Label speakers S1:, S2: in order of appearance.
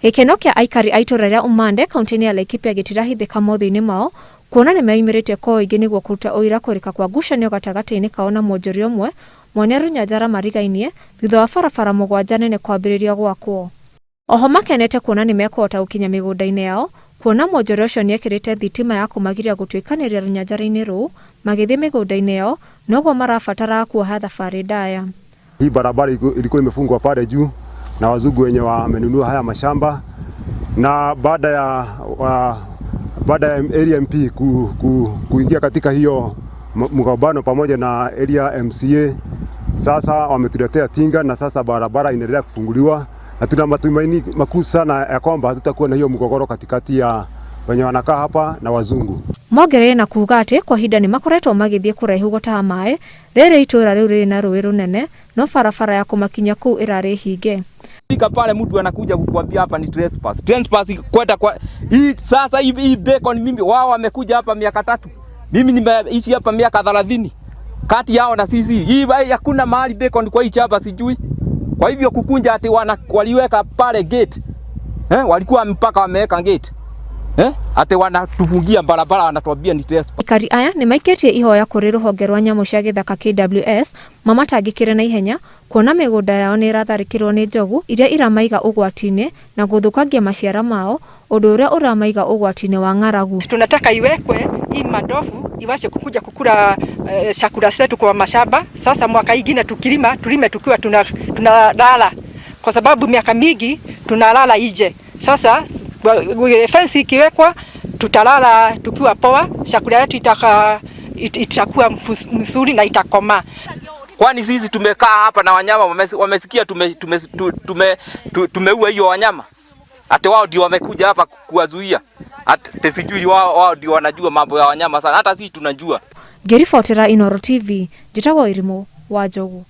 S1: Gĩkeno kĩa aikari a itũra rĩa Umande kaunti-inĩ ya Laikipia gĩtirahithĩka mothiũ-inĩ mao kuona nĩmeyumĩrĩtie kwa ũingĩ nĩguo kũruta ũira kũrika kwa ngucanio gatagatĩ-inĩ kao na mwonjoria ũmwe mwene rũnyanjara marigainie thutha wa barabara mũgwanja nene kwambĩrĩria gwakwo. Oho makenete kuona nĩmekũhota gũkinya mĩgũnda-inĩ yao kuona mwonjoria ũcio nĩekĩrĩte thitima ya kũmagiria gũtuĩkanĩria rũnyanjara-inĩ rũu magĩthiĩ mĩgũnda-inĩ yao noguo marabataraga kuoha thabarĩ ndaya.
S2: Hii barabara ilikuwa imefungwa pale juu na wazungu wenye wamenunua haya mashamba, na baada ya area MP kuingia katika hiyo mgombano pamoja na area MCA, sasa wametuletea tinga na sasa barabara inaendelea kufunguliwa, na tuna matumaini makuu sana ya kwamba hatutakuwa na hiyo mgogoro katikati ya wenye wanakaa hapa na wazungu.
S1: Mongereire na kuuga atĩ kwa ihinda nĩmakoretwo magĩthiĩ kũraihu gũtaha maĩ rĩrĩ itũra rĩu rĩrĩ na rũĩ rũnene no barabara ya kũmakinyia kũu ĩrarĩ hinge.
S3: Fika pale mtu anakuja kukuambia hapa ni trespass. Trespass kwenda kwa hii sasa hii beacon mimi wao wamekuja hapa miaka 3. Mimi nimeishi hapa miaka 30. Kati yao na sisi hii hakuna mahali beacon kwa hii chapa sijui. Kwa hivyo kukunja ati wana waliweka pale gate. Walikuwa mpaka wameweka gate. Ati wanatufungia barabara wanatuambia ni trespass.
S1: Aikari aya nĩmaikĩtie ihoya kũrĩ rũhonge rwa nyamũ cia gĩthaka KWS mamatangĩkĩre na ihenya kuona mĩgũnda yao nĩ ĩratharĩkĩrwo nĩ njogu iria iramaiga ũgwati-inĩ na gũthũkangia maciaro mao ũndũ ũrĩa ũramaiga ũgwati-inĩ wa ng'aragu.
S4: Tunataka iwekwe hii mandovu iwache kukuja kukula chakula zetu kwa mashamba. Sasa mwaka ingine tukilima tulime tukiwa tunalala, kwa sababu miaka mingi tunalala nje. Sasa fence ikiwekwa tutalala tukiwa poa, chakula yetu itakuwa mzuri na itakomaa.
S3: Kwani sisi tumekaa hapa na wanyama wamesikia tumeua hiyo wanyama? Ati wao ndio wamekuja hapa kuwazuia. Ati sijui wao ndio wanajua mambo ya wanyama sana. Hata sisi tunajua.
S1: Ngĩribotera Inooro TV, njĩtagwo Irimũ wa Njogu.